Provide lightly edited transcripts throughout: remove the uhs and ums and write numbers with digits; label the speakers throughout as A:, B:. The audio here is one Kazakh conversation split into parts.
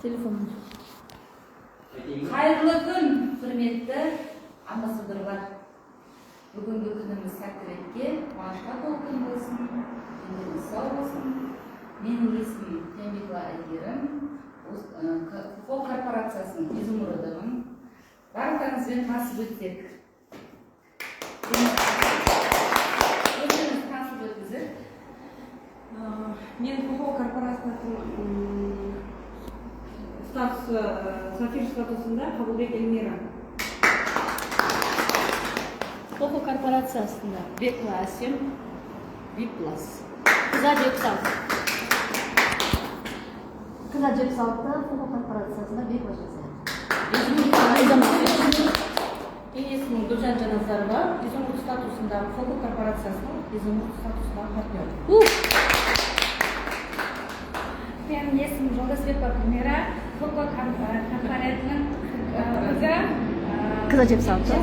A: Телефон.
B: Қайырлы күн, құрметті амбассадорлар. Бүгінгі күніміз сәттілікке, қуанышқа толы күн болсын, дендеріңіз сау болсын. Менің есімім Тәмбекова Әйгерім, КФО корпорациясының изумрудымын. Барлықтарыңызбен танысып өтсек. Өздеріңіз танысып өткізіп.
C: Мен КФО корпорациясының статусы сапфир статусында Қабылбек Эльмира.
A: КФО корпорациясында
D: Бекова Әсем, Биплас.
A: Қыза 76. Қыза 76 КФО корпорациясында Бекова жасайды.
D: Менің есімім Гүлжан Жаназарова, изумруд статусындағы КФО корпорациясының изумруд статусындағы партнері.
E: Менің есімім Жолдасбекова Гүлмира, КФО корпорациясының қызы.
A: Қыза 76.
E: 76.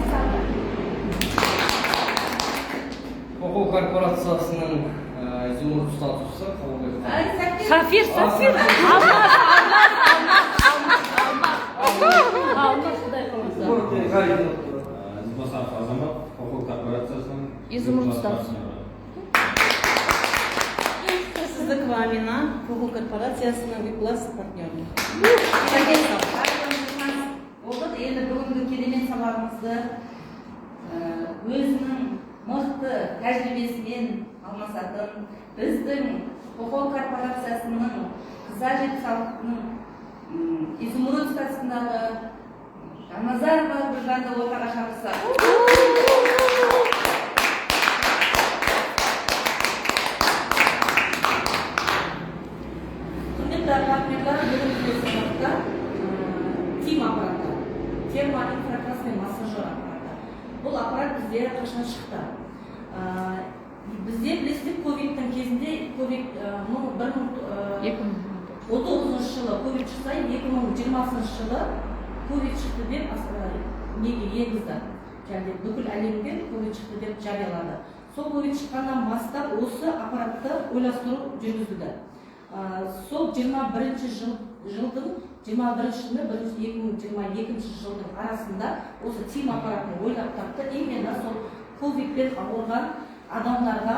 F: КФО корпорациясының изумруд статусы Қабылбек.
D: Сапфир, сапфир. Алмаз, алмаз, алмаз, алмаз, алмаз. Алмаз, Құдай қаласа.
G: Ізбасаров Азамат, КФО корпорациясының
A: Изумруд статусы.
D: Сыздықова Амина, КФО корпорациясының Биплас партнері.
B: Болдық. Енді бүгінгі керемет сабағымызды өзінің мықты тәжірибесімен алмасатын біздің КФО корпорациясының Қыза 76-ның изумруд статусындағы Жаназарова Гүлжанды ортаға шақырсақ.
D: Құрметті партнерлар, бүгінгі сабақта ТИМ аппараты, термоинфракрасный массажер аппараты. Бұл аппарат бізде қашан шықты? Бізде білесіздер, ковидтің кезінде, ковид бір мың 19 жылы ковид шықса, 2020 жылы ковид шықты деп неге енгізді. Және бүкіл әлемге ковид шықты деп жариялады. Сол ковид шыққаннан бастап осы аппаратты ойластыру жүргізілді. Сол 21 жылдың 21 жылы бірінші 2022 жылдың арасында осы ТИМ аппаратын ойлап тапты. Именно сол ковидпен ауырған адамдарға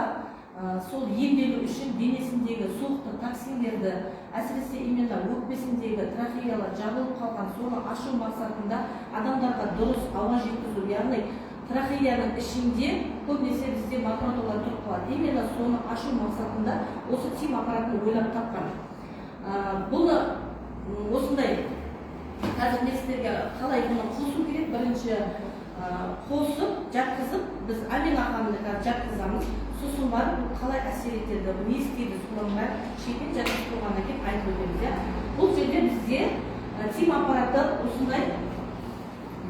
D: сол емделу үшін денесіндегі суықты токсиндерді, әсіресе именно өкпесіндегі трахеялар жабылып қалған, соны ашу мақсатында адамдарға дұрыс ауа жеткізу, яғни трахеяның ішінде көбінесе бізде мокроталар тұрып қалады. Именно соны ашу мақсатында осы ТИМ аппаратын ойлап тапқан. Бұны осындай қазір мен сіздерге қалай бұны қосу керек, бірінші қосып, жатқызып, біз Амина ханымды қазір жатқызамыз, сосын барып бұл қалай әсер етеді, не істейді, соның бәрін шетен жатқызып қойғаннан кейін айтып өтеміз, иә. Бұл жерде бізде ТИМ аппараты осындай.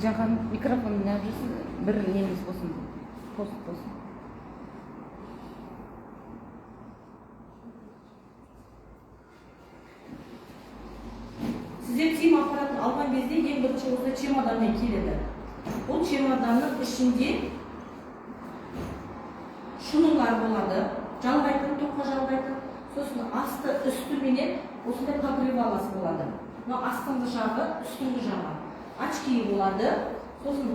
B: Жахан, микрофон неғып жүрсіз? Бір неміз болсын, пост болсын.
D: Сіздер ТИМ аппаратын алған кезде ең бірінші осындай чемоданмен келеді. Бұл чемоданның ішінде шынылар болады, жалғайтын, тоққа жалғайтын, сосын асты үстіменен осындай покрываласы болады. Мына астыңғы жағы, үстіңгі жағы. Очки болады, сосын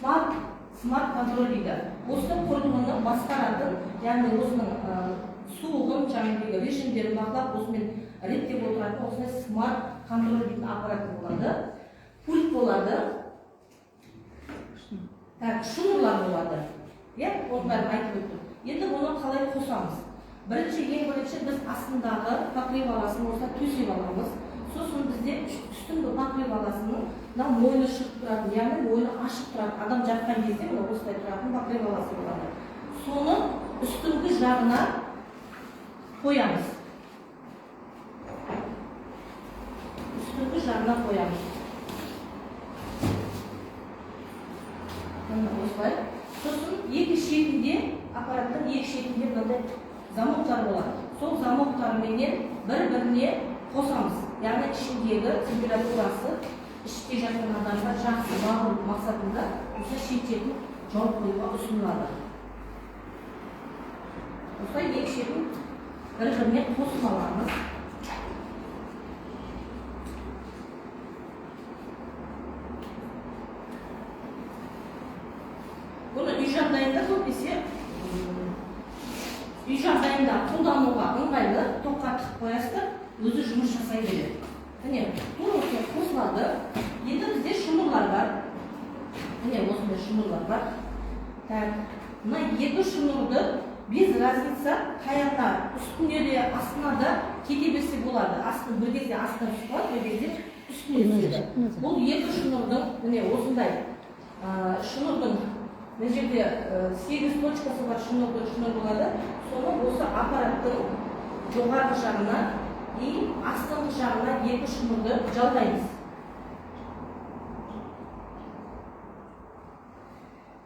D: смарт контроль дейді. Осы құрылғыны басқаратын, яғни осының суығын, жаңағыдегі режимдерін бақылап, осымен реттеп отыратын осындай смарт контроль дейтін аппарат болады. Пульт болады. Так, шнурлар болады. Иә, оның бәрін айтып өттім. Енді бұны қалай қосамыз? Ең бірінші біз астындағы покрываласын осылай төсеп аламыз. Сосын бізде үстіңгі покрываласының мына мойны шығып тұратын, яғни мойны ашық тұратын, адам жатқан кезде мына осылай тұратын покрываласы болады. Соны үстіңгі жағына қоямыз. Үстіңгі жағына қоямыз. Міне осылай. Сосын екі шетінде, аппараттың екі шетінде мынандай замоктар болады. Сол замоктарменен бір-біріне қосамыз. Яғни ішіндегі температурасы іште жатқан адамға жақсы бағу мақсатында осы шет-шетін жауып қоюға ұсынылады. Осылай екі шетін бір-біріне қосып аламыз. жағдайында көбінесе үй жағдайында қолдануға ыңғайлы, тоққа тығып қоясыздар, өзі жұмыс жасай береді. Міне, тура осылай қосылады. Енді бізде шнурлар бар. Міне, осындай шнурлар бар. Так, мына екі шнурды без разница таяғына үстіне де астына да кете берсе болады. Астын бір кезде астына түсіп қалады, бір кезде үстіне түседі. Бұл екі шнурдың міне осындай шнурдың мына жерде 8 точкасы бар шнур болады. Соны осы аппараттың жоғарғы жағына и астыңғы жағына екі шнурды жалғаймыз.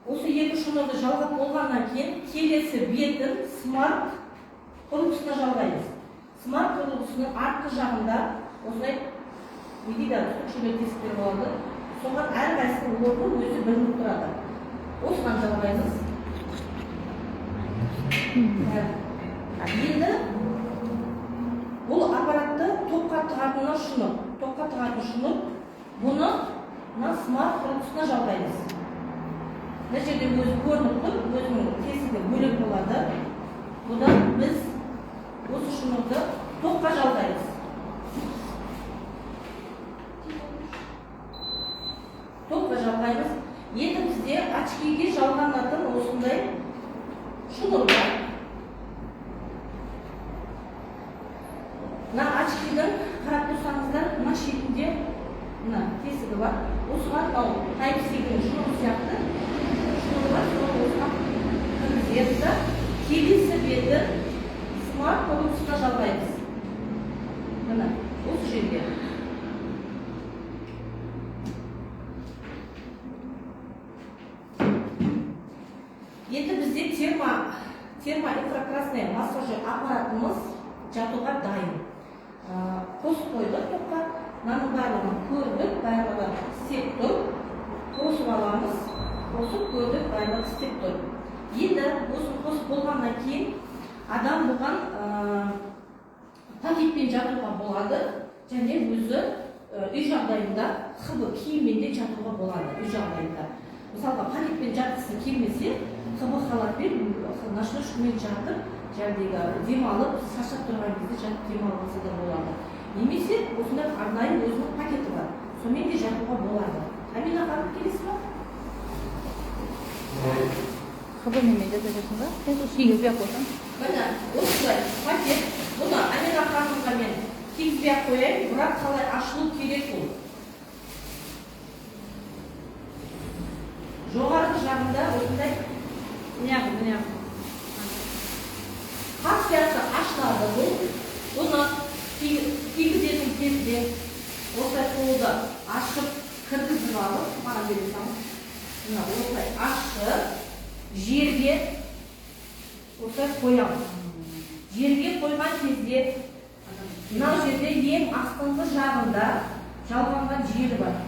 D: Осы екі шнурды жалғап болғаннан кейін келесі бетін смарт құрылғысына жалғаймыз. Смарт құрылғысының артқы жағында осындай не дейді, түкшелер тесіктер болады. Соған әрқайсысының орны өзі білініп тұрады. Осыған жалғаймыз. Енді бұл аппаратты тоққа тығатын шнур, тоққа тығатын шнур, бұны мына смарт құрылғысына жалғаймыз. Мына жерде өзі көрініп тұр, өзінің тесігі бөлек болады. Бұдан біз осы шнурды тоққа жалғаймыз. Тоққа жалғаймыз. Енді бізде очкиге жалғанатын осындай шнур бар. Мына очкидің қарап тұрсаңыздар, мына шетінде мына тесігі бар. Осыған мынау Type-C-дің шнуры сияқты шнуры бар, соны осыған кіргіземіз да, келесі бетін смарт құрылғысына жалғаймыз. Міне, осы жерге. Енді бізде термоинфракрасный массажер аппаратымыз жатуға дайын. Қосып қойдық тоққа, мынаның барлығын көрдік, барлығы істеп тұр. Қосып аламыз, қосып көрдік, барлығы істеп тұр. Енді осыны қосып болғаннан кейін адам бұған пакетпен жатуға болады, және өзі үй жағдайында ХБ киіммен де жатуға болады үй жағдайында. Мысалға пакетпен жатқысы келмесе, ХБ халатпен, ночнушкамен жатып, жаңағыдегі демалып, шаршап тұрған кезде жатып демалып алса да болады. Немесе осындай арнайы өзінің пакеті бар, сонымен де жатуға болады. Амина ханым, келесі ма?
B: ХБ-мен жата берсін ба? Сен сол кигізбей ақ қойсаң.
D: Міне, осындай пакет. Бұны Амина ханымға мен кигізбей ақ қояйын, бірақ қалай ашылу керек ол. Жоғарғы жағында осындай
C: Міне.
D: Қап сияқты ашылады бұл. Бұны кигізетін кезде осылай қолды ашып кіргізіп алып, маған бере салыңыз. Мына осылай ашып, жерге осылай қоямыз. Жерге қойған кезде мынау жерде ең астыңғы жағында жалғанған жері бар.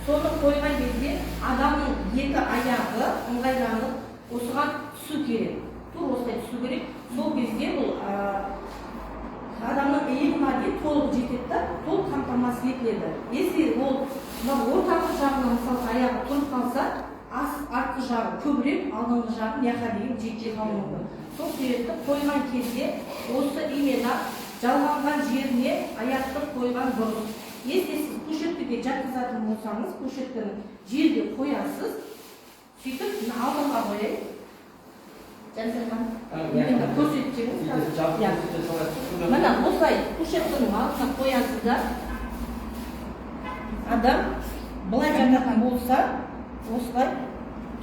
D: Соны қойған кезде адамның екі аяғы ыңғайланып осыған түсу керек. Тура осылай түсу керек. Сол кезде бұл адамның иығына дейін толық жетеді да, толық қамтамасыз етіледі. Если ол мына ортаңғы жағынан мысалы аяғы тұрып қалса, артқы жағы көбірек, алдыңғы жағы мияққа дейін жетпей қалуы мүмкін. Сол себепті қойған кезде осы именно жалғанған жеріне аяқты қойған дұрыс. Если сіз кушеткеге жатқызатын болсаңыз, кушеткені жерге қоясыз, сөйтіп мына алдыңға қояйын. Жансая ханым, именно көрсетіп жіберіңіз. Міне, осылай кушеткенің алдына қоясыз да, адам былай жататын болса, осылай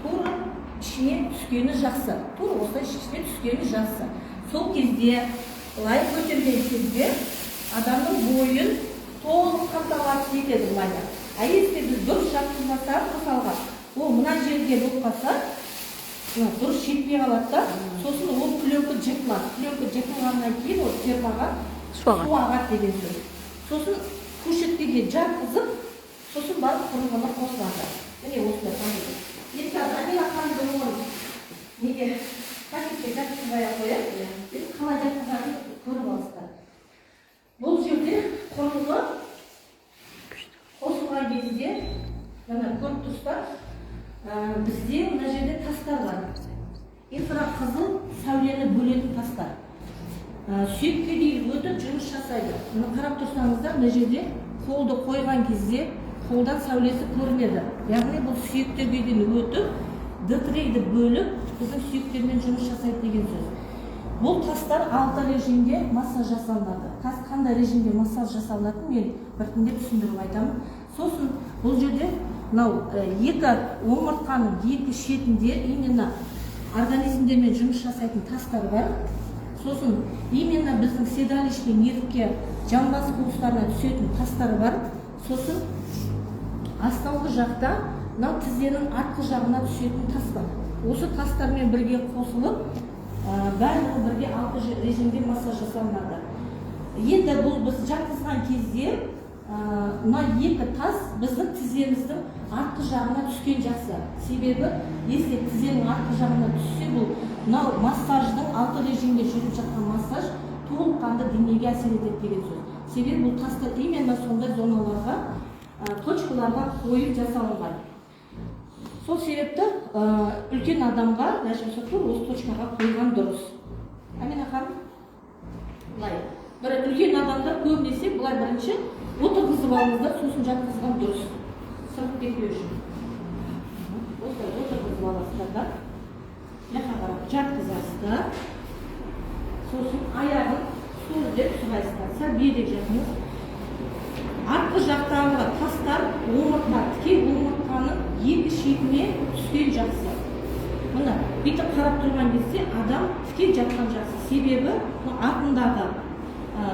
D: тура ішіне түскені жақсы. Тура осылай ішіне түскені жақсы. Сол кезде былай көтерген кезде адамның бойын толық қамтамасыз етеді былай. А если біз дұрыс жатқызбасақ, мысалға, ол мына жерге болып қалса, дұрыс жетпей қалады да, сосын ол пленка жыртылады. Пленка жыртылғаннан кейін ол термоға су ағады деген сөз. Сосын кушеткеге жатқызып, сосын барып құрылғыны қосылады. Міне осындай пакет. Енді қазір Амина ханымды оны неге пакетке жатқызбай ақ қояйық. Енді қалай жатқызатынын көріп аласыздар. Бұл жерде құрылғы қосылған кезде, мына көріп тұрсыздар, бізде мына жерде тастар бар. Инфрақызыл сәулені бөлетін тастар. Сүйекке дейін өтіп жұмыс жасайды. Мына қарап тұрсаңыздар, мына жерде қолды қойған кезде қолдан сәулесі көрінеді. Яғни бұл сүйектерге дейін өтіп, Д3-ді бөліп, біздің сүйектермен жұмыс жасайды деген сөз. Бұл тастар 6 режимде массаж жасалынады. Тас қандай режимде массаж жасалынатынын мен біртіндеп түсіндіріп айтамын. Сосын бұл жерде мынау екі омыртқаның екі шетінде именно организмдермен жұмыс жасайтын тастар бар. Сосын именно біздің седалищный нервке, жамбас қуыстарына түсетін тастар бар. Сосын астыңғы жақта мынау тізенің артқы жағына түсетін тас бар. Осы тастармен бірге қосылып, барлығы бірге 6 режимде массаж жасалынады. Енді бұл біз жатқызған кезде мына екі тас біздің тіземіздің артқы жағына түскен жақсы. Себебі если тізенің артқы жағына түссе, бұл мынау массаждың 6 режимде жүріп жатқан массаж толыққанды денеге әсер етеді деген сөз. Себебі бұл тастар именно сондай зоналарға, точкаларға қойып жасалынған. Сол себепті үлкен адамға даже осы точкаға қойған дұрыс. Амина ханым, былай бір үлкен адамдар көбінесе былай бірінші отырғызып алыңыздар, сосын жатқызған дұрыс, сырып кетпеу үшін. Осылай отырғызып аласыздар да, мына қарап жатқызасыздар, сосын аяғын созып деп сұрайсыздар, сәл берірек жатыңыз. Артқы жақтағы тастар омыртқа, тіке омыртқаның екі шетіне түскен жақсы. Мына бүйтіп қарап тұрған кезде адам тіке жатқан жақсы. Себебі артындағы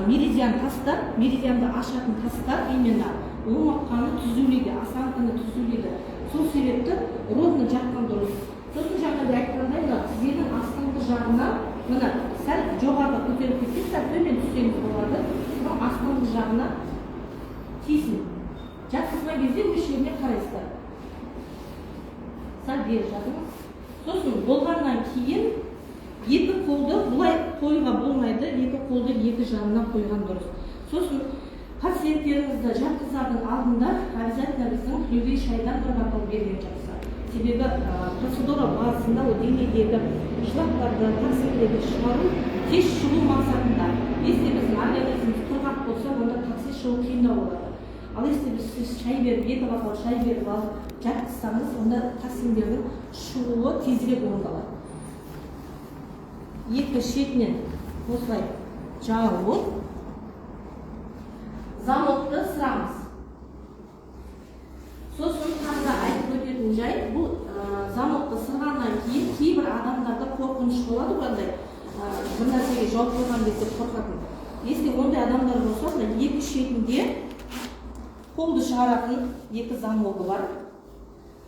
D: меридиан тастар, меридианды ашатын тастар именно омыртқаны түзулейді, осанканы түзулейді. Сол себепті ровно жатқан дұрыс. Сосын жаңағыдай айтқандай, мына тізенің астыңғы жағына мына сәл жоғары көтеріп кетсек, сәл төмен түссеңіз болады. Мына астыңғы жағына тисін. Жатқызған кезде өз жеріне қарайсыздар. Сәл бері жатыңыз. Сосын болғаннан кейін екі қолды бұлай қоюға болмайды, екі қолды екі жағына қойған дұрыс. Сосын пациенттеріңізді жатқызардың алдында обязательно біздің лювей шайдан бір бокал берген жақсы. Себебі процедура барысында ол денедегі шлактарды, токсиндерді шығару, тез шығу мақсатында. Если біздің организміміз құрғақ болса, онда токсин шығу қиындау болады. Ал если біз сіз шай беріп, екі бокал шай беріп алып жатқызсаңыз, онда токсиндердің шығуы тезірек орындалады. Екі шетінен осылай жауып, замокты сырамыз. Сосын тағы да айтып өтетін жай, бұл замокты сырғаннан кейін кейбір адамдарда қорқыныш болады ғой, андай бір нәрсеге жауып қойған кезде қорқатын. Если ондай адамдар болса, мына екі шетінде қолды шығаратын екі замогы бар.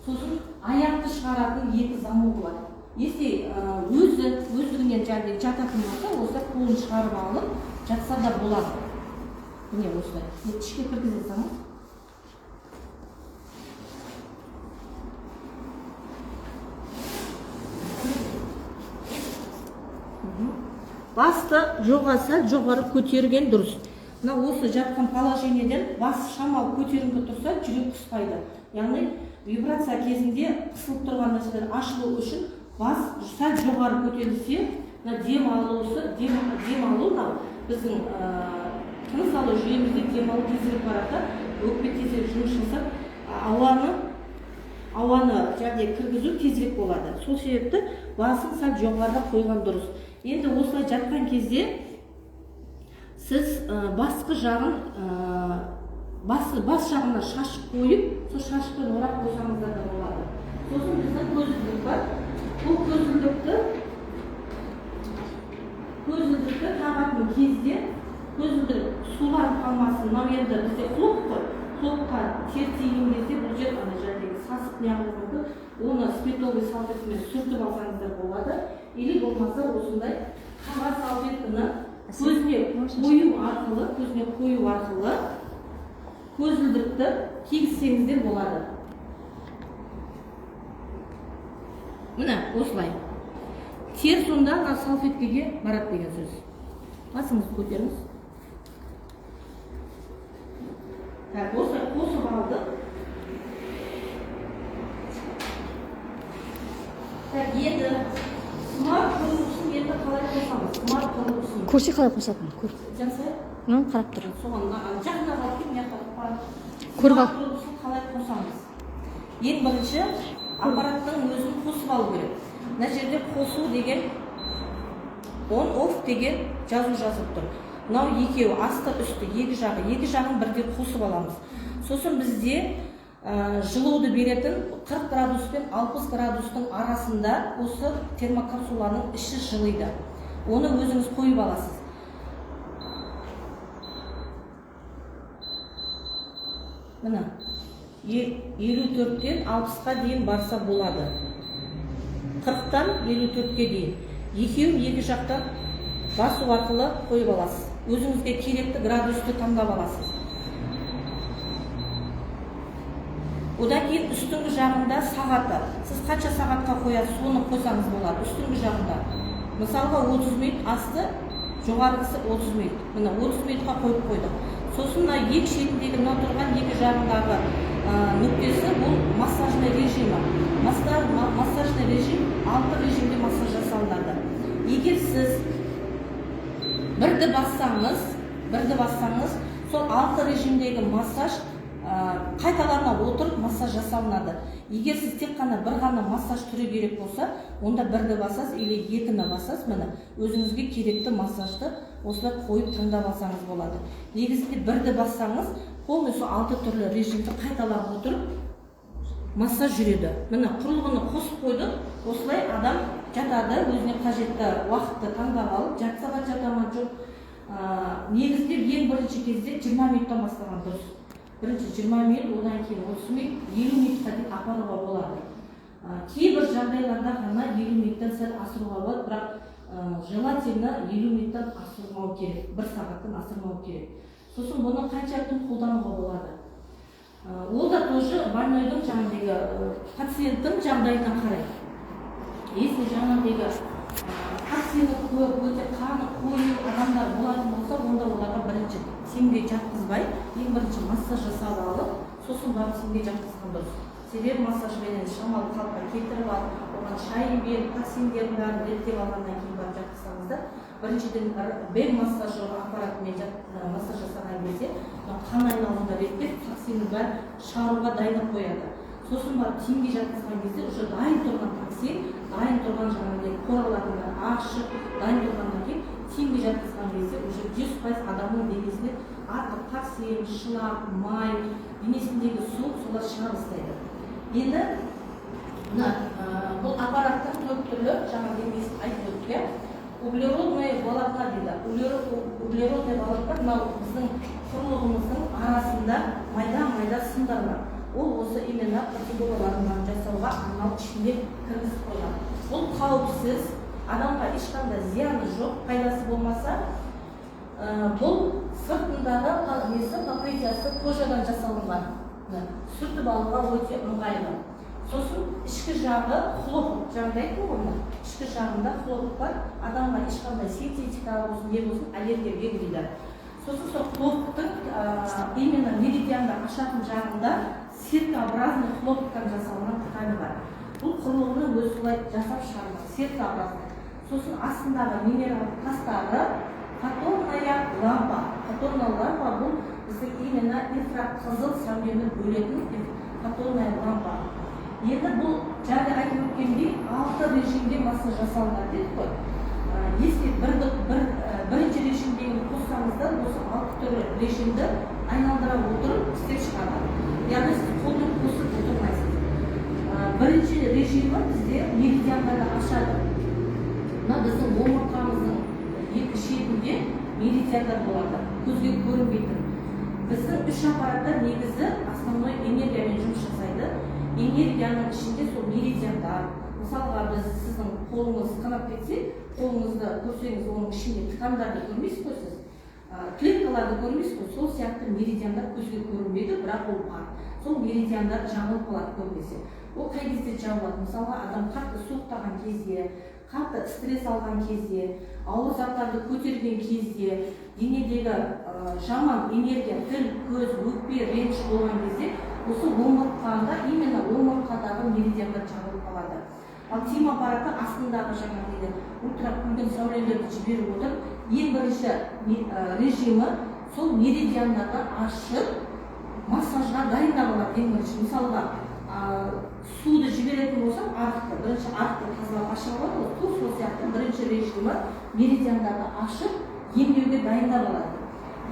D: Сосын аяқты шығаратын екі замогы бар. Если өзі өздігінен жататын болса, осылай қолын шығарып алып жатса да болады. Міне осылай. Ішке кіргізе салыңыз. Басты сәл жоғары көтерген дұрыс. Мына осы жатқан положениеден бас шамалы көтеріңкі тұрса, жүрек қыспайды. Яғни вибрация кезінде қысылып тұрған нәрселер ашылу үшін бас сәл жоғары көтерілсе, мына дем алусы, дем алу мынау біздің тыныс алу жүйемізде дем алу тезірек барады, өкпе тезірек жұмыс жасап, ауаны және кіргізу тезірек болады. Сол себепті басын сәл жоғарыда қойған дұрыс. Енді осылай жатқан кезде сіз басқы жағын бас жағына шаш қойып, сол шашпен орап қойсаңыздар да болады. Сосын біздің көзілдірік бар. Бұл көзілдірікті тағатын кезде көзілдірік суланып қалмасын. Мынау енді бізде хлоп қой. Хлопқа тер тиген кезде бұл жер ана жердегі сасық неғылуы мүмкін. Оны спиртовый салфеткамен сүртіп алсаңыздар болады. Или болмаса осындай қағаз салфетканы көзіне қою арқылы көзілдірікті кигізсеңіздер болады. Міне осылай. Тер сонда мына салфеткеге барады деген сөз. Басыңызды көтеріңіз. Так, осылай қосып алдық. Так, енді
A: Көрсе қалай қосатынын көр.
D: Жансая.
A: Ну, қарап тұр.
D: Соған жақында қалып кел, мына жақта барып.
A: Көріп ал.
D: Смарт құрылғысын қалай қосамыз? Ең бірінші аппараттың өзін қосып алу керек. Мына жерде қосу деген on off деген жазу жазылып тұр. Мынау екеуі асты үсті екі жағы, екі жағын бірдей қосып аламыз. Сосын бізде жылуды беретін 40 градус пен 60 градустың арасында осы термокапсуланың іші жылиды. Оны өзіңіз қойып аласыз. Міне, 54-тен 60-қа дейін барса болады. 40-тан 54-ке дейін. Екеуін екі жақтан басу арқылы қойып аласыз. Өзіңізге керекті градусты таңдап аласыз. Одан кейін үстіңгі жағында сағаты. Сіз қанша сағатқа қоясыз, соны қойсаңыз болады. Үстіңгі жағында. Мысалға 30 минут асты, жоғарғысы 30 минут. Міне 30 минутқа қойып қойдық. Сосын мына екі шетіндегі мына тұрған екі жағындағы нүктесі бұл массажный режимі. Массажный режим 6 режимде массаж жасалынады. Егер сіз бірді бассаңыз, сол 6 режимдегі массаж қайталана отырып массаж жасалынады. Егер сіз тек қана бір ғана массаж түрі керек болса, онда бірді басасыз или екіні басасыз, міне өзіңізге керекті массажды осылай қойып таңдап алсаңыз болады. Негізінде бірді бассаңыз, полностью 6 түрлі режимді қайталап отырып массаж жүреді. Міне құрылғыны қосып қойдық, осылай адам жатады, өзіне қажетті уақытты таңдап алып, жарты сағат жата ма жоқ. Негізінде ең бірінші кезде 20 минуттан бастаған дұрыс. Бірінші 20 минут, одан кейін 30 минут, 50 минутқа дейін апаруға болады. Кейбір жағдайларда ғана 50 минуттан сәл асыруға болады, бірақ желательно 50 минуттан асырмау керек, бір сағаттан асырмау керек. Сосын бұны қанша күн қолдануға болады? Ол да тоже больнойдың жаңағыдегі пациенттің жағдайына қарай. Если жаңағыдегі токсині көп, өте қаны қою адамдар болатын болса, онда оларға бірінші теңге жатқызбай, ең бірінші массаж жасап алып, сосын барып теңге жатқызған дұрыс. Себебі массажбенен шамалы қалыпқа келтіріп алып, оған шайын беріп, токсиндердің бәрін реттеп алғаннан кейін барып жатқызсаңыздар, біріншіден бел массажер аппаратымен массаж жасаған кезде қан айналымды реттеп, токсиннің бәрін шығаруға дайындап қояды. Сосын барып теңге жатқызған кезде уже дайын тұрған токсин, дайын тұрған жаңағыдай қоралардың бәрі ашық, дайын тұрғаннан кейін теңге жатқызған кезде уже 100% адамның денесіне артық токсин, шылақ, май, денесіндегі су солар шыға бастайды. Енді мына бұл аппараттың төрт түрлі жаңа денесін айтып өттік, иә? Углеродное волокна дейді. Углеродное волокна мынау біздің құрылғымыздың арасында майда-майда сымдар бар. Ол осы именно процедураларын жасауға арналып ішінде кіргізіп қойған. Бұл қауіпсіз, адамға ешқандай зияны жоқ, пайдасы болмаса, бұл сыртындағы несі покрытиясы кожадан жасалынған. Сүртіп алуға өте ыңғайлы. Сосын ішкі жағы хлопок, жаңағыдай айттым ғой, мына ішкі жағында хлопок бар, адамға ешқандай синтетика болсын, не болсын аллергия бермейді. Сосын сол хлопоктың именно меридианды ашатын жағында сеткообразный хлопоктан жасалған ткань бар. Бұл құрылғыны өзі солай жасап шығарған, сеткообразный. Сосын астындағы минерал тастары фотонная лампа. Фотонная лампа бұл біздің именно инфрақызыл сәулені бөлетін фотонная лампа. Енді бұл жаңа айтып өткендей 6 режимде массаж жасалынады дедік қой. Если бірінші режимдегіні қоссаңыздар, осы 6 түрлі режимді айналдыра отырып істеп шығады. Яғни сіз қолмен қосып отырмайсыз. Бірінші режимі бізде меридиандарды ашады. Мына біздің омыртқамыздың екі шетінде меридиандар болады, көзге көрінбейтін. Біздің үш аппаратта негізі основной энергиямен жұмыс жасайды. Энергияның ішінде сол меридиандар. Мысалға біз сіздің қолыңыз қанап кетсе, қолыңызды көрсеңіз, оның ішінде ткандарды көрмейсіз ғой сіз. Клеткаларды көрмейсіз ғой, сол сияқты меридиандар көзге көрінбейді, бірақ ол бар. Сол меридиандар жабылып қалады көбінесе. Ол қай кезде жабылады? Мысалға адам қатты суықтаған кезде, қатты стресс алған кезде, ауыр заттарды көтерген кезде, денедегі жаман энергия, тіл, көз, өкпе, реніш болған кезде осы омыртқада, именно омыртқадағы меридиандар жабылып қалады. Ал тим аппараты астындағы жаңағыдай ультракүлгін сәулелерді жіберіп отырып, Ең бірінші режимі сол меридиандарды ашып, массажға дайындап алады ең бірінші. Мысалға, суды жіберетін болсақ, арықты бірінші, арықты тазалап, ашып алады ғой. Тура сол сияқты бірінші режимі меридиандарды ашып, емдеуге дайындап алады.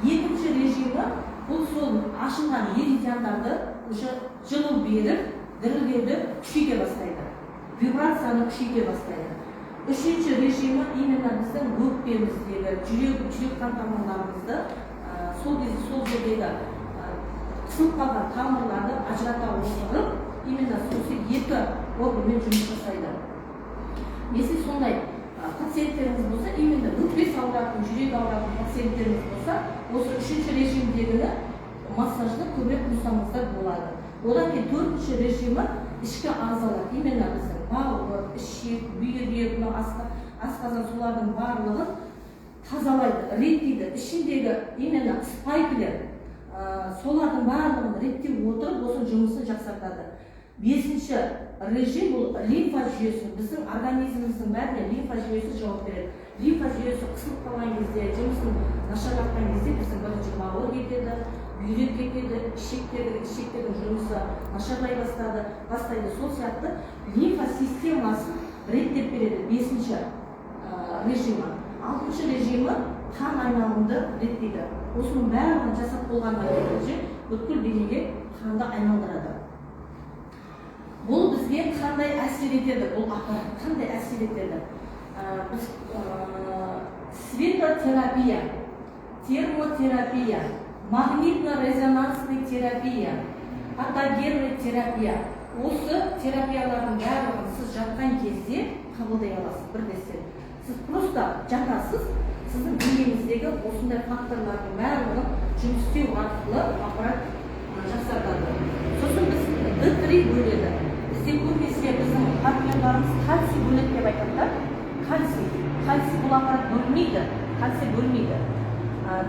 D: Екінші режимі бұл сол ашылған меридиандарды уже жылу беріп, дірілдеуді күшейте бастайды, вибрацияны күшейте бастайды. Үшінші режимі именно біздің өкпеміздегі, жүрек қан тамырларымызды, сол кезде сол жердегі қысылып қалған тамырларды ажырата отырып, именно осы екі органмен жұмыс жасайды. Если сондай пациенттеріңіз болса, именно өкпесі ауыратын, жүрегі ауыратын пациенттеріңіз болса, осы үшінші режимдегіні, массажды көбірек қойсаңыздар болады. Одан кейін төртінші режимі ішкі ағзалар, именно біздің бауыр, ішек, бүйрек, мынау асқазан, солардың барлығын тазалайды, реттейді. Ішіндегі именно спайкілер, солардың барлығын реттей отырып, осының жұмысын жақсартады. Бесінші режим бұл лимфа жүйесі. Біздің организміміздің бәріне лимфа жүйесі жауап береді. Лимфа жүйесі қысылып қалған кезде, жұмысын нашарлатқан кезде, біздің бірінші бауыр кетеді, бүйрек кетеді, ішектердің жұмысы нашарлай бастайды. Сол сияқты лимфа системасын реттеп береді бесінші режимі. Алтыншы режимі қан айналымды реттейді. Осының барлығын жасап болғаннан кейін уже бүткіл денеге қанды айналдырады. Бұл бізге қандай әсер етеді? Бұл аппарат қандай әсер етеді? Біз светотерапия, термотерапия, магнитно-резонансный терапия, патогенный терапия, осы терапиялардың барлығын сіз жатқан кезде қабылдай аласыз бірден. Сіз просто жатасыз, сіздің денеңіздегі осындай факторлардың барлығын жұмыс істеу арқылы аппарат жақсартады. Сосын біз Д3 бөледі. Бізде көбінесе біздің партнерларымыз кальций бөледі деп айтады да. Кальций бұл аппарат бөлмейді, кальций бөлмейді.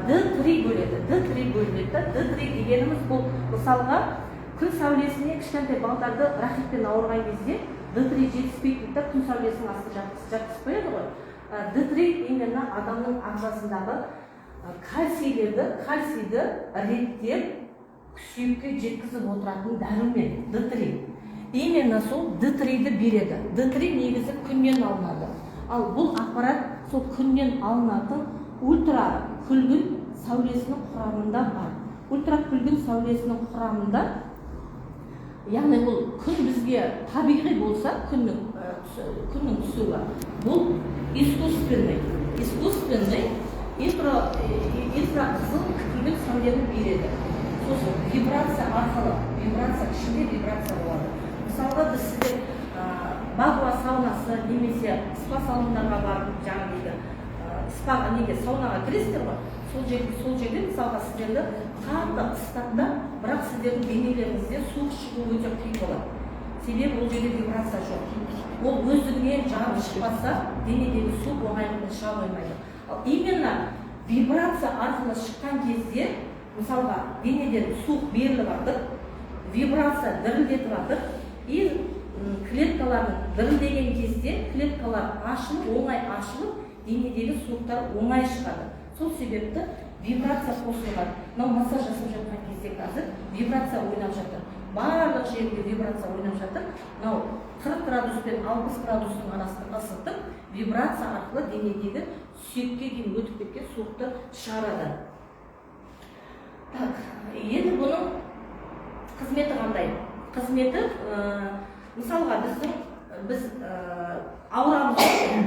D: Д3 бөледі, Д3 бөлінеді да. Д3 дегеніміз бұл, мысалға, күн сәулесіне кішкентай балдарды рахитпен ауырған кезде Д3 жетіспейді дейді да, күн сәулесінің астына жатқызып қояды ғой. Д3 именно адамның ағзасындағы кальцийлерді, кальцийді реттеп, сүйекке жеткізіп отыратын дәрумен Д3. Именно сол Д3-ді береді. Д3 негізі күннен алынады. Ал бұл аппарат сол күннен алынатын ультра күлгін сәулесінің құрамында бар. Ультра күлгін сәулесінің құрамында, яғни бұл күн бізге табиғи болса, күннің түсуі, бұл искусственный инфрақызыл күлгін сәулені береді. Сосын вибрация арқылы, вибрация ішінде вибрация болады. Мысалға, біз сіздер багуа саунасы немесе спа салондарға барып, жаңағыдегі спа неге, саунаға кіресіздер ғой, сол жерде, мысалға, сіздерді қатты ысытады да, бірақ сіздердің денелеріңізде суық шығу өте қиын болады, себебі ол жерде вибрация жоқ. Ол өздігінен жарып шықпаса, денедегі суық оңайлықпен шыға қоймайды. Ал именно вибрация арқылы шыққан кезде, мысалға, денеден суық беріліп жатыр, вибрация дірілдетіп жатыр, и клеткалардың дірілдеген кезде клеткалар ашылып, оңай ашылып, денедегі суықтар оңай шығады. Сол себепті вибрация қосылған. Мынау массаж жасап жатқан кезде қазір вибрация ойнап жатыр, барлық жерінде вибрация ойнап жатыр. Мынау 40 градус пен 60 градустың арасында ысытып, вибрация арқылы денедегі сүйекке дейін өтіп кеткен суықты шығарады. Так, енді бұның қызметі қандай? Қызметі, мысалға, біз аурамыз ғой.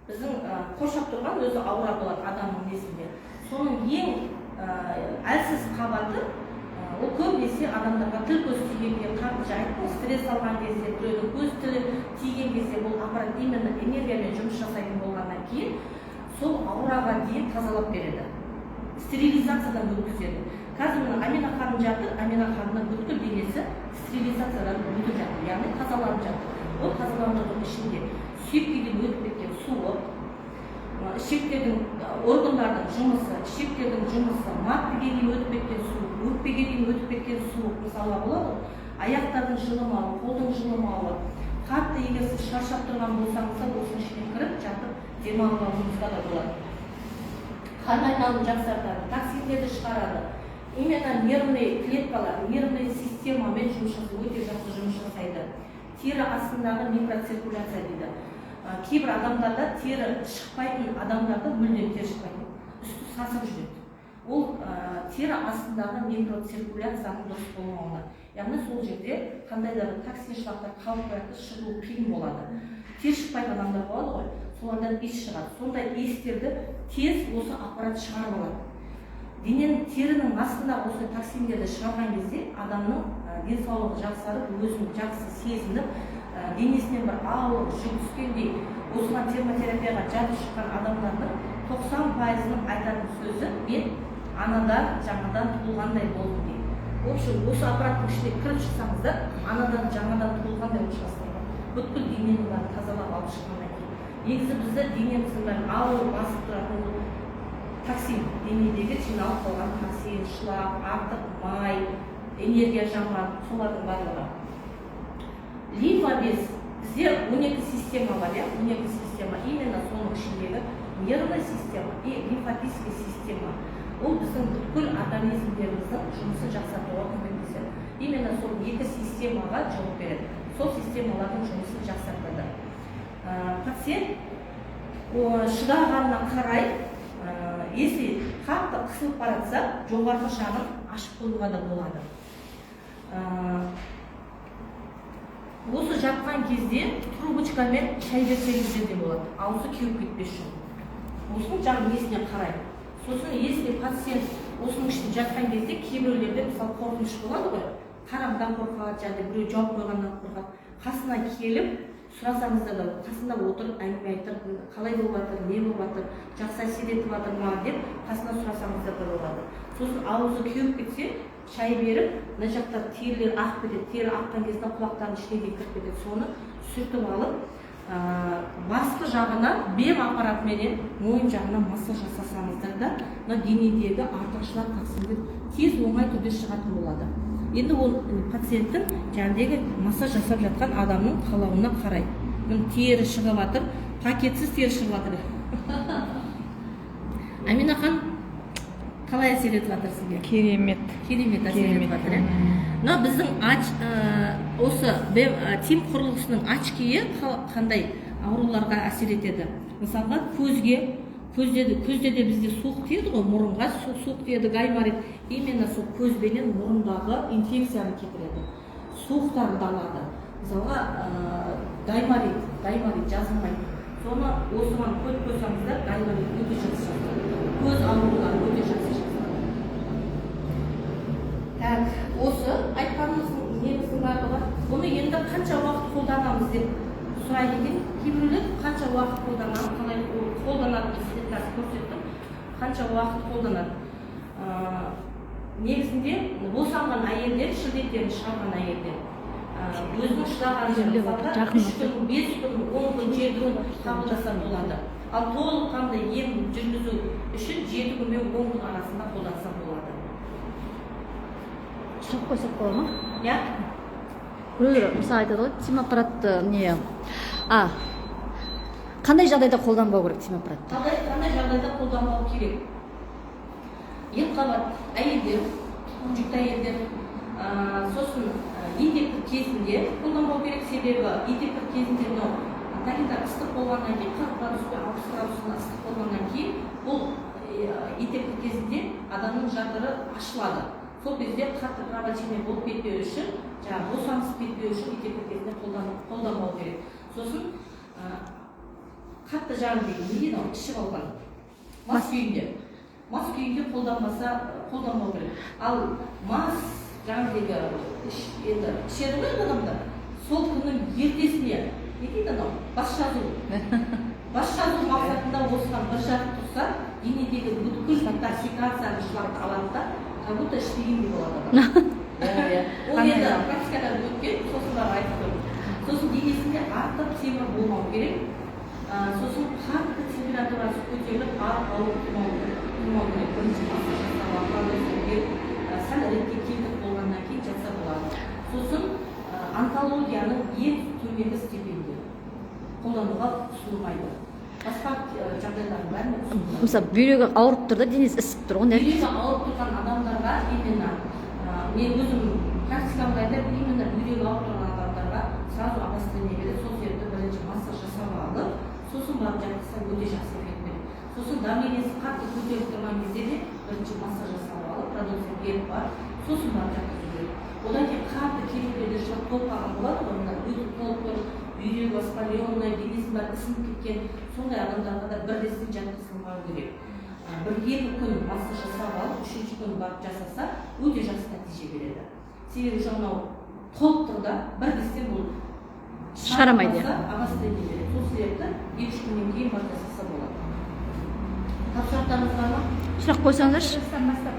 D: Біздің қоршап тұрған өзі аура болады адамның несінде. Соның ең әлсіз қабаты, ол көбінесе адамдарға тіл көз тигенге, қатты, жаңа айттым ғой, стресс алған кезде, біреудің көз тілі тиген кезде, бұл аппарат именно энергиямен жұмыс жасайтын болғаннан кейін сол аураға дейін тазалап береді, стерилизациядан өткізеді. Қазір мына Амина ханым жатыр. Амина ханымның бүткіл денесі стерилизациядан өтіп жатыр, яғни тазаланып жатыр. Ол тазаланудың ішінде сүйекке дейін өтіп кеткен суық, ішектердің, органдардың жұмысы, ішектердің жұмысы, маткаге дейін өтіп кеткен суық, өкпеге дейін өтіп кеткен суық, мысалға, болады ғой, аяқтардың жылымауы, қолдың жылымауы. Қатты егер сіз шаршап тұрған болсаңыз да, осының ішіне кіріп жатып демалып алуыңызға да болады. Қан айналымын жақсартады, токсиндерді шығарады. Именно нервный клеткалар, нервный системамен жұмыс жасайды, өте жақсы жұмыс жасайды. Тері астындағы микроциркуляция дейді. Кейбір адамдарда, тері шықпайтын адамдарда, мүлдем тері шықпайтын, үсті сасып жүреді. Ол тері астындағы микроциркуляцияның дұрыс болмауына, яғни сол жерде қандай да бір токсин, шлактар қалып қояды, шығу қиын болады. Тері шықпайтын адамдар болады ғой, солардан иіс шығады. Сондай иістерді тез осы аппарат шығарып алады. Дененің, терінің астында осы токсиндерді шығарған кезде адамның денсаулығы жақсарып, өзін жақсы сезініп, денесінен бір ауыр жүк түскендей. Осыған, термотерапияға жатып шыққан адамдардың 90%-ының айтатын сөзі: «Мен анадан жаңадан туылғандай болдым», – дейді. В общем, осы аппараттың ішіне кіріп шықсаңыздар, анадан жаңадан туылғандай болып шығасыздар, бүткіл дененің бәрін тазалап алып шыққаннан кейін. Негізі бізді, денеміздің бәрін ауыр басып тұратын ол токсин, денедегі жиналып қалған токсин, шлак, артық май, энергия жаман, солардың барлығы. Лимфа без, бізде 12 система бар, иә, 12 система. Именно соның ішіндегі нервная система и лимфатическая система, ол біздің бүткіл организмдеріміздің жұмысын жақсартуға көмектеседі. Именно сол екі системаға жауап береді, сол системалардың жұмысын жақсартады. Пациент шыдағанына қарай, если қатты қысылып бара жатса, жоғарғы жағын ашып қоюға да болады. Осы жатқан кезде трубочкамен шай берсеңіздер де болады, аузы кеуіп кетпес үшін, осының жаңағы несіне қарай. Сосын, если пациент осының ішінде жатқан кезде, кейбіреулерде, мысалы, қорқыныш болады ғой, қараңғыдан қорқады және біреу жауып қойғаннан қорқады, қасына келіп сұрасаңыздар да, қасында отырып әңгіме айтып, қалай болып жатыр, не болып жатыр, жақсы әсер етіп жатыр ма деп қасына сұрасаңыздар да болады. Сосын аузы кеуіп кетсе, шай беріп, мына жақта терілер ағып кетеді, тері аққан кезде құлақтардың ішіне дейін кіріп кетеді. Соны сүртіп алып, басқы жағына БЕМ аппаратыменен мойын жағына массаж жасасаңыздар да, мына денедегі артық шлак, токсиндер тез, оңай түрде шығатын болады. Енді ол пациенттің, жаңағыдегі массаж жасап жатқан адамның қалауына қарай. Міне, тері шығып жатыр, пакетсіз тері шығып жатыр. Амина ханым, қалай әсер етіп жатыр сізге?
C: Керемет.
D: Керемет әсер етіп
C: Керемет.
D: жатыр, иә. Мына біздің осы ТИМ құрылғысының очкиі қандай ауруларға әсер етеді? Мысалға, көзге, көзде де бізде суық тиеді ғой, мұрынға суық тиеді, гайморит. Именно сол көзбенен мұрындағы инфекцияны кетіреді, суықтарды алады. Мысалға, гайморит жазылмайды, соны осыған қойып қойсаңыздар, гайморит өте жақсы жазылады, көз аурулары өте жақсы жазылады. Так, осы айтқанымыздың, неміздің барлығы. Бұны енді қанша уақыт қолданамыз деп сұрайды екен кейбіреулер. Қанша уақыт қолданамыз, қалай ол қолданатынын сізге қазір көрсеттім. Қанша уақыт қолданады? Негізінде босанған әйелдер, шілдектерін шығарған әйелдер, өзінің шыдаған жері, мысалға, 3 күн, 5 күн, 10 күн, 7 күн қабылдаса болады. Ал толыққанды ем жүргізу үшін 7 күн мен 10 күн арасында қолданса болады.
A: Сұрақ қойсақ бола ма?
D: Иә.
A: Біреулер, мысалы, айтады ғой, ТИМ аппаратты не қандай жағдайда қолданбау керек ТИМ аппаратты?
D: Қандай жағдайда қолданбау керек? Екіқабат әйелдер, жүкті әйелдер, сосын етеккір кезінде қолданбау керек. Себебі етеккір кезінде мынау тарихта ыстық болғаннан кейін, 40 градус пен 60 градус ыстық болғаннан кейін, бұл етеккір кезінде адамның жатыры ашылады. Сол кезде қатты кровотечение болып кетпеу үшін, жаңағы босаңсып кетпеу үшін етеккір кезінде қолданбау керек. Сосын қатты жаңағыдай, не дейді, анау ішіп алған мас күйінде қолданбау керек. Ал мас жаңағыдегі енді ішеді ғой енді адамдар, сол күннің ертесіне, не дейді, анау бас жазу мақсатында осыған бір жатып тұрса, денедегі бүткіл интоксикацияны, шлакты алады да, как будто ішпегендей болады адам. Ол енді практикадан өткен, сосын барып айтып тұрмын. Сосын денесінде артық темір болмау керек. Сосын қатты температурасы көтеріліп, ауырып тұрмау керек. Бірінші массаж жасап алып, прогрессор беріп, сәл ретке келтіріп болғаннан кейін жатса болады. Сосын онкологияның ең төменгі степенінде қолдануға ұсынылмайды. Басқа жағдайлардың бәріне ұсынылады.
A: Мысалы, бүйрегі ауырып тұр да, денесі ісіп тұр ғой.
D: Бүйрегі ауырып тұрған адамдарға именно, мен өзім практикамда айтамын, именно бүйрегі ауырып тұрған адамдарға сразу обострение береді. Сол себепті бірінші массаж жасап алып, сосын барып жатқызса, өте жақсы эффект береді. Сосын давлениесі қатты көтеріліп тұрған кезде де бірінші массаж жасап алып, продукция беріп барып, сосын барып жатқызу керек. Одан кейін қатты кейбіреулерде жылап толып қалған болады ғой, мына өтіп толып тұр, бүйрегі воспаленный, денесінің бәрі ісініп кеткен, сондай адамдарға да бірден жатқызылмау керек. 1-2 күн массаж жасап алып, үшінші күні барып жасаса, өте жақсы нәтиже береді. Себебі уже мынау толып тұр да, бірден бұл
A: Шығарамайды.
D: Шығармаса, обострение береді. Сол себепті 2-3 күннен кейін барып жасаса болады. Тағы сұрақтарыңыз бар ма?
A: Сұрақ қойсаңыздаршы.
E: Жастан бастап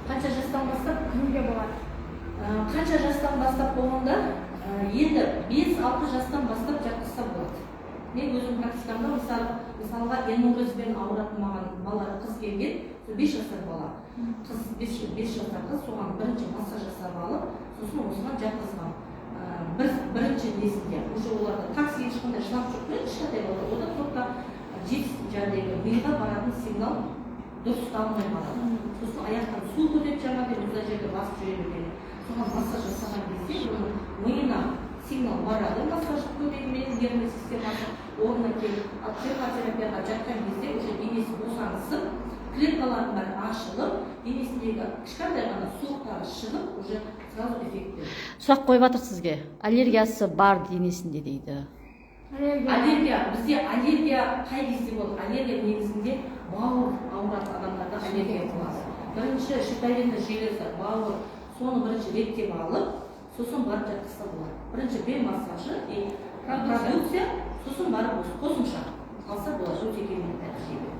D: Қанша жастан бастап?
E: кіруге болады?
D: Қанша жастан бастап болғанда, енді 5-6 жастан бастап жатқызса болады. Мен өзім практикамда, мысалы, мысалға, энурезбен ауыратын маған бала, қыз келген, сол 5 жасар бала қыз, 5 жасар қыз, соған бірінші массаж жасап алып, сосын осыған жатқызған. Бірінші несінде уже оларда такси, ешқандай шлак жоқ қой, кішкентай бала, ода только жаңағыдегі миға баратын сигнал дұрыс ұсталмай қалады. Сосын аяқтан су көтеріп, жаңағыдай мұздай жерде басып жүре берген. Соған массаж жасаған кезде оның миына сигнал барады, массаждың көмегімен нервный системасы орнына келіп, ал психотерапияға жатқан кезде уже денесі босаңсып, клеткалардың бәрі ашылып, денесіндегі кішкентай ғана суықтары шығып, уже сразу эффект береді.
A: Сұрақ қойып жатыр сізге, аллергиясы бар денесінде дейді.
D: Аллергия, бізде аллергия қай кезде болады? Аллергия негізінде бауыр ауыратын адамдарда аллергия болады. Бірінші щитовидный железа, бауыр, соны бірінші реттеп алып, сосын барып жатқызса болады. Бірінші бел массажы и продукция, сосын барып осы қосымша алса болады, өте керемет нәтиже береді.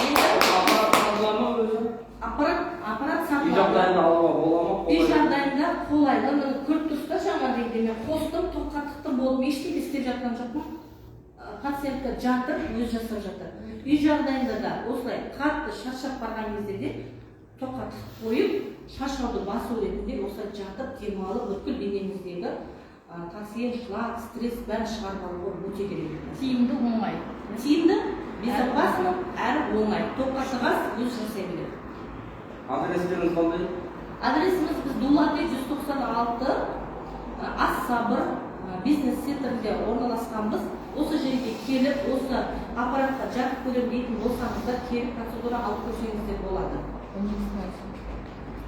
D: Енді
F: Аппарат сатыла ма өзі?
D: Аппарат
F: Үй
D: сатылады.
F: жағдайында алуға бола ма?
D: Үй жағдайында қолайлы. Міне, көріп тұрсыздар, жаңа дегенде мен қостым, тоққа тықтым, болды, ештеңе істеп жатқан жоқпын. Пациентка жатыр, өзі жасап жатыр. Үй жағдайында да осылай қатты шаршап барған кезде де тоққа тығып қойып, шаршауды басу ретінде осылай жатып демалып, бүткіл денеңіздегі токсин, шлак, стресс, бәрін шығарып алуға өте керемет.
C: Тиімді, оңай.
D: Тиімді, безопасно әрі оңай. Тоққа тығасыз, өзі жасай береді.
F: Адрестеріңіз қандай?
D: Адресіміз: біз Дулати 196, Ас-Сабыр бизнес центрінде орналасқанбыз. Осы жерге келіп, осы аппаратқа жатып көремін дейтін болсаңыздар, келіп процедура алып көрсеңіздер болады.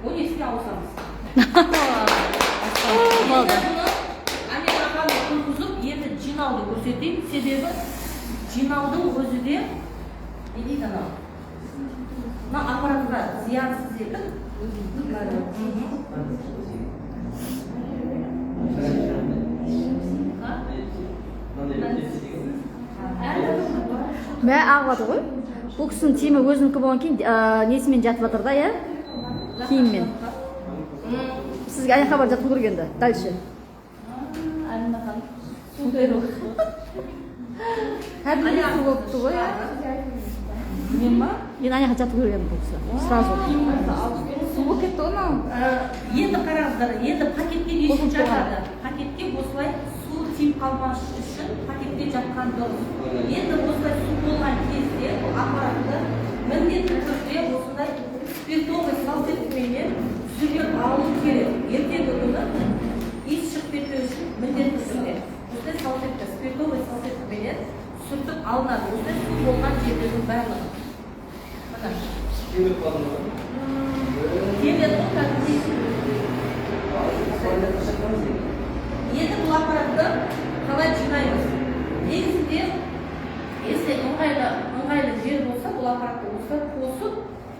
D: 12-сіне ауысамыз.
A: Болды.
D: Енді бұны Амира ханым тұрғызып, енді жинауды көрсетейін. Себебі жинаудың өзі де, не дейді, анау мына аппаратқа зиянсыз етіп. Ха?
F: Мынандай деген.
A: Мә, ағып жатыр ғой. Бұл кісінің киімі өзінікі болғаннан кейін, несімен жатып жатыр да, иә, киіммен. Сізге аяққа барып жатқым керек енді дальше.
C: Амина ханым.
B: Кәдімгі су болыпты ғой, иә. Мен ма?
A: Мен ана жаққа жату керек едім, бұл кісі сразу.
B: Су болып кетті ғой мынау.
D: Енді қараңыздар, енді пакетке не үшін жатады? Пакетке осылай су тиіп қалмас үшін пакетке жатқан дұрыс. Енді осылай су болған кезде бұл аппаратты міндетті түрде осындай спиртовый салфеткаменен сүртіп алу керек. Ертеңгі күні иіс шығып кетпеу үшін міндетті түрде осындай салфетка, спиртовый салфеткаменен сүртіп алынады осындай су болған жерлердің барлығы. Міне.
F: Келіп қалдым ғой.
D: Келеді ғой кәдімгідей. Енді бұл аппаратты қалай жинаймыз? Негізінде, если ыңғайлы жер болса, бұл аппаратты осылай қосып,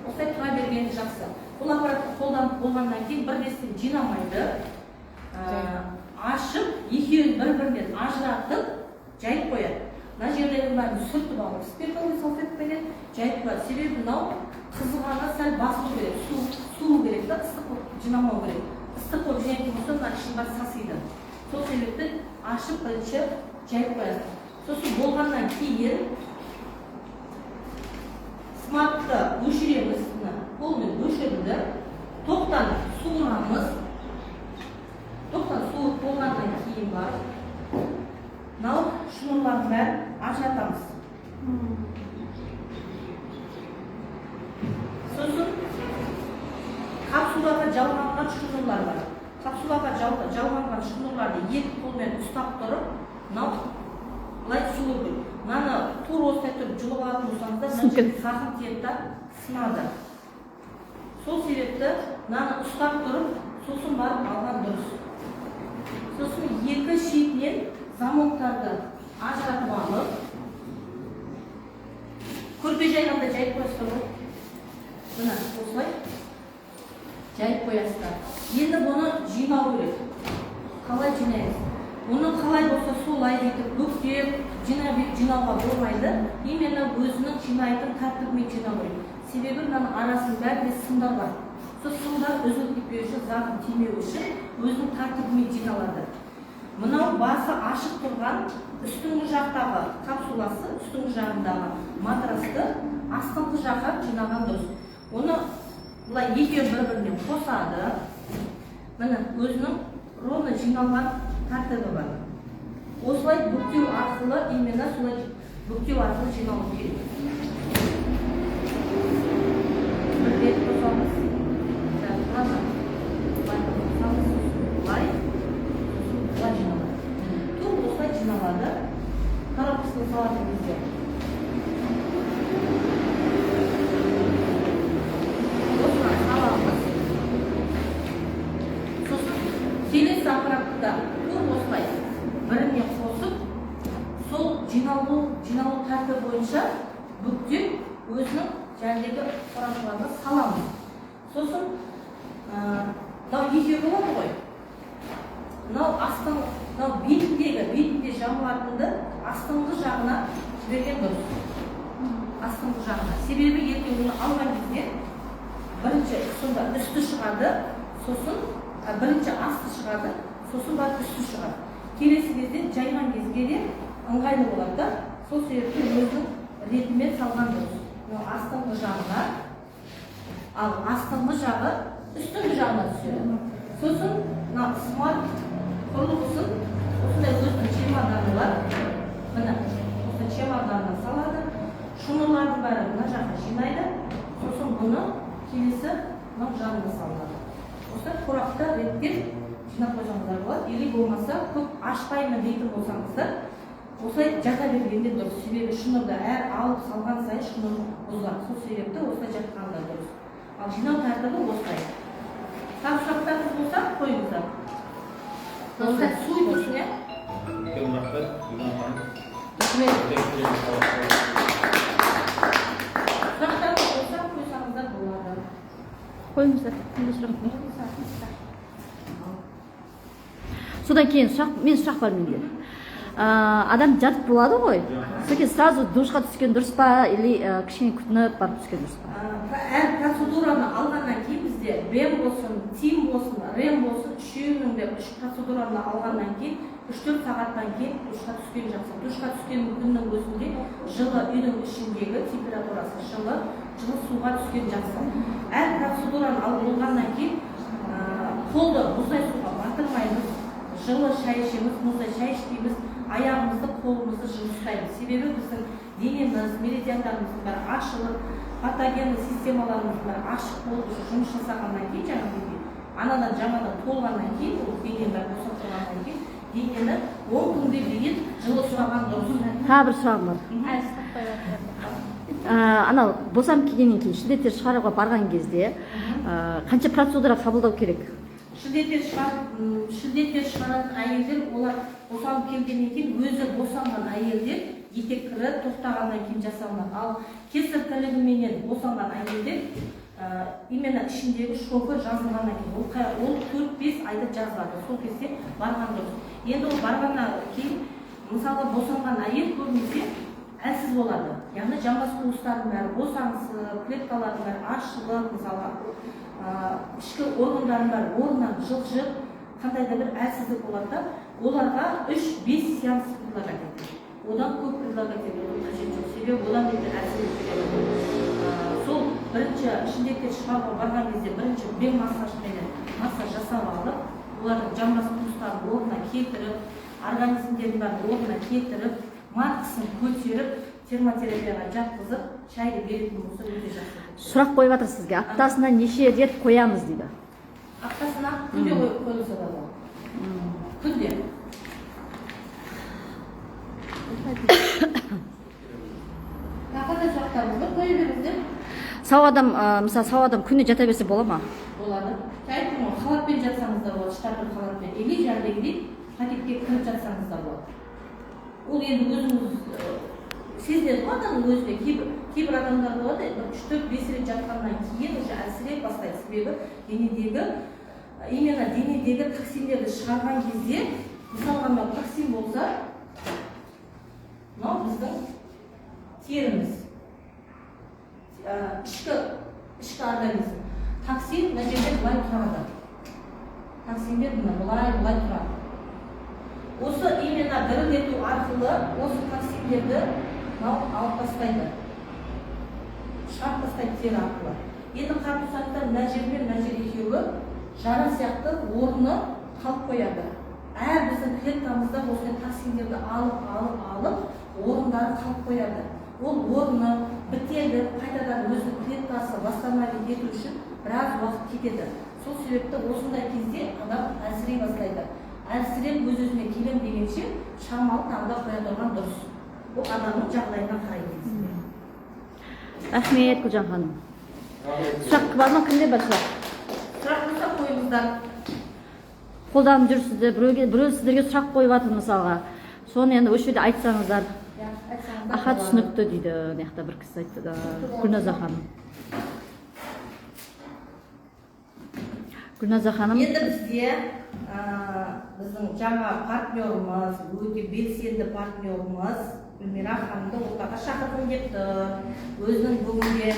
D: осылай тұра бергені жақсы. Бұл аппаратты қолданып болғаннан кейін бірден жинамайды. Ашып, екеуін бір бірінен ажыратып жайып қояды. Мына жерлердің бәрін сүртіп алып, спиртовый салфеткаменен жайып қояды. Себебі мынау қызғаны сәл басу керек, су керек та, ыстық болып жинамау керек. Ыстық болып жинайтын болса, мына ішінің бәрі сасиды. Сол себепті ашып, бірінші жайып қоясыз. Сосын болғаннан кейін смартты өшіреміз. Мына полный өшірілді. Тоқтан суырамыз. Тоқтан суырып болғаннан кейін барып мынау шнурлардың бәрін ажыратамыз. Сосын капсулаға жалғанған шнурлар бар. Капсулаға жалғанған шнурларды екі қолмен ұстап тұрып, мынау былай жұлу керек. Мынаны тура осылай тұрып жұлып алатын болсаңыздар, мына жерде зақым тиеді да, сынады. Сол себепті мынаны ұстап тұрып, сосын барып алған дұрыс. Сосын екі шетінен замоктарды ажыратып алып, көрпе жайғанда жайып қоясыздар ғой. Мына осылай жайып қоясыздар. Енді бұны жинау керек. Қалай жинаймыз? Бұны қалай болса солай бүйтіп бүктеп жинауға болмайды. Именно өзінің жинайтын тәртібімен жинау керек. Себебі мынаның арасының бәрінде сымдар бар. Сол сымдар үзіліп кетпеу үшін, зақым тимеу үшін өзінің тәртібімен жиналады. Мынау басы ашық тұрған үстіңгі жақтағы капсуласы, үстіңгі жағындағы матрасты астыңғы жаққа жинаған дұрыс. Оны былай екеуін бір-біріне қосады. Міне өзінің ровно жиналған тәртібі бар. Осылай бүктеу арқылы, именно солай бүктеу арқылы жиналу керек. Бір рет қосамыз. Былай қосамыз, былай, сосын былай жиналады. Тура осылай жиналады. Коробкасына салатын кезде. Осылай саламыз. Сосын келесі аппаратты да тура осылай біріне қосып, сол жиналу тәртібі бойынша бүктеп өзінің жәндегі қорапшаларына саламыз. Сосын мынау екеу болады ғой. Мынау астың, мынау бетінде жамылатынды астыңғы жағына жіберген дұрыс. Астыңғы жағына. Себебі ертең оны алған кезде бірінші сонда үсті шығады, сосын бірінші асты шығады, сосын барып үсті шығады. Келесі кезде жайған кезге де ыңғайлы болады да. Сол себепті өзінің ретімен салған дұрыс. Мынау астыңғы жағына, ал астыңғы жағы үстіңгі жағына түседі. Сосын мына смарт құрылғысын осындай өзінің чемоданы бар. Міне осы чемоданына салады. Шнурлардың бәрі мына жаққа жинайды. Сосын бұны келесі мынау жанына салынады. Осылай қорапта реттеп жинап қойсаңыздар болады. Или болмаса көп ашпаймын дейтін болсаңыздар, осылай жата бергенде дұрыс. Себебі шнурды әр алып салған сайын шнур бұзылады. Сол себепті осылай жатқан да дұрыс. Ал жинау тәртібі осылай. Тағы сұрақтарыңыз болса қойыңыздар. Осылай су тұрсын, иә?
G: Үлкен рахмет, Гүлнар ханым.
D: Рахмет. Сұрақтарыңыз болса қойсаңыздар болады.
A: Қойыңыздар. Қандай сұрақ бар? Содан кейін сұрақ, мен сұрақ бар менде. Адам жатып болады ғой. Содан кейін сразу душқа түскен дұрыс па, или кішкене күтініп барып түскен дұрыс па?
D: Әр процедураны алғаннан кейін бізде БЕМ болсын, ТИМ болсын, РЕМ болсын, үшеуінің де үш процедураны алғаннан кейін 3-4 сағаттан кейін душқа түскен жақсы. Душқа түскен күннің өзінде жылы үйдің ішіндегі температурасы жылы, жылы суға түскен жақсы. Әр процедураны алып болғаннан кейін қолды мұздай суға батырмаймыз, жылы шай ішеміз, мұздай шай ішпейміз, аяғымызды, қолымызды жылы ұстаймыз. Себебі біздің денеміз, меридиандарымыздың бәрі ашылып, патогенді системаларымыздың бәрі ашық болып жұмыс жасағаннан кейін, жаңағыдай анадан жаңадан толғаннан кейін, ол дененің бәрі босап тұрғаннан кейін денені 10 күнге дейін жылы ұстаған дұрыс.
A: Тағы бір сұрағым бар. Анау босанып келгеннен кейін шілдеттер шығаруға барған кезде қанша процедура қабылдау керек?
D: Шілдеттер шығаратын әйелдер, олар босанып келгеннен кейін өзі босанған әйелдер етеккірі тоқтағаннан кейін жасалынады. Ал кесар тілігіменен босанған әйелдер именно ішіндегі шовы жазылғаннан кейін, ол 4-5 айда жазылады. Сол кезде барған дұрыс. Енді ол барғаннан кейін, мысалы, босанған әйел көбінесе әлсіз болады. Яғни жамбас қуыстарының бәрі босаңсып, клеткалардың бәрі ашылып, мысалға, ішкі органдардың бәрі орнынан жылжып, қандай да бір әлсіздік болады да, оларға 3-5 сеанс предлагать етеді. Одан көп предлагать етудің қажеті жоқ. Себебі одан енді әлсіздік келеді. Сол бірінші шілдеттер шығаруға барған кезде бірінші бел массажменен массаж жасап алып, олардың жамбас қуыстарын орнына келтіріп, организмдердің бәрін орнына келтіріп, маткасын көтеріп, Термотерапияға жатқызып, шайды беретін болса, өте жақсы.
A: Сұрақ қойып жатыр сізге: аптасына неше рет қоямыз дейді.
D: Аптасына күнде қойып қойылса да болады, күнде. Тағы да сұрақтарыңыз бар, қоя беріңіздер.
A: Сау адам, мысалы, сау адам күнде жата берсе бола ма?
D: Болады. Айттым ғой, халатпен жатсаңыз да болады, штапель халатпен или жаңағыдегідей пакетке кіріп жатсаңыз да болады. Ол енді өзіңіз сезінеді ғой адамның өзіне. Кейбір адамдар болады, бір үш, төрт, бес рет жатқаннан кейін уже әлсіреп бастайды. Себебі денедегі, именно денедегі токсиндерді шығарған кезде, мысалға, мынау токсин болса, мынау біздің теріміз, ішкі организм. Токсин мына жерде былай тұрады, токсиндер мына былай былай тұрады. Осы именно дірілдету арқылы осы токсиндерді мынау алып тастайды, шығарып тастайды тері арқылы. Енді қарап тұрсаңыздар, мына жер мен мына жер екеуі жара сияқты орны қалып қояды. Әр біздің клеткамызда осындай токсиндерді алып, алып, алып, орындары қалып қояды. Ол орны бітеді, қайтадан өзінің клеткасы восстановить ету үшін біраз уақыт кетеді. Сол себепті осындай кезде адам әлсірей бастайды. Әлсіреп, өз өзіме келем дегенше, шамалы тағы да қоя тұрған дұрыс. Ол адамның жағдайына қарай негізінде.
A: Рахмет, Гүлжан ханым. Сұрақ бар ма? Кімде бар сұрақ?
D: Сұрақ болса, қойыңыздар.
A: Қолданып жүрсіздер, біреуге, біреу сіздерге сұрақ қойып жатыр мысалға, соны енді осы жерде айтсаңыздар.
D: Иә, айтсаңыздар
A: Аха,
D: болады.
A: түсінікті дейді. Мына жақта бір кісі айтты да, Гүлназа ханым. Гүлназа ханым.
D: Енді бізде біздің жаңа партнеріміз, өте белсенді партнеріміз Гүлмира ханымды ортаға шақырғым келіп тұр. Өзінің бүгінге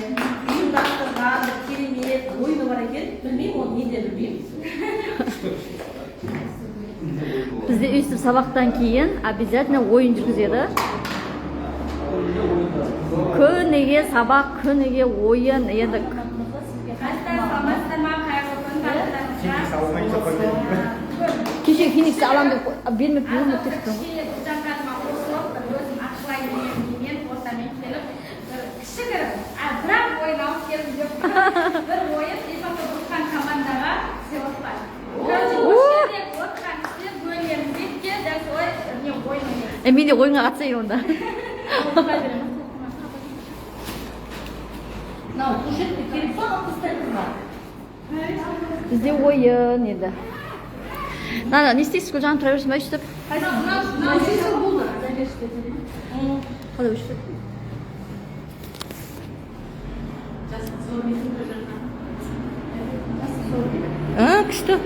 D: ұйымдастырған бір керемет ойыны бар екен. Білмеймін, оны мен де білмеймін.
A: Бізде өйстіп сабақтан кейін обязательно ойын жүргізеді. Күніге сабақ, күніге ойын енді.
E: Қастар, саламатсыздар ма? Қайырлы күн барлықтарыңызға.
A: Кеше Фениксті аламын деп бермеп, бермеп кетіппін ғой.
E: Кішкене Гүлжан ханыма қосылып, бір өзім ақылайын деген немен, ортамен келіп, бір кішігірім, бірақ ойын алып келдім деп, бір ойын, и потом ұтқан командаға сыйлық бар. Короче, осы жерде отырған кісілер бөлеміз бетке, дәл солай не ойын ойнаймыз.
A: Е, мен де ойынға қатысайын онда.
D: Мынау кушетка керек па, алып тастаймыз ба?
A: Бізде ойын енді. Мына не істейсіз, Гүлжан, тұра берсін ба өйстіп?
D: Болды.
A: Қалай өшті?
D: Күшті.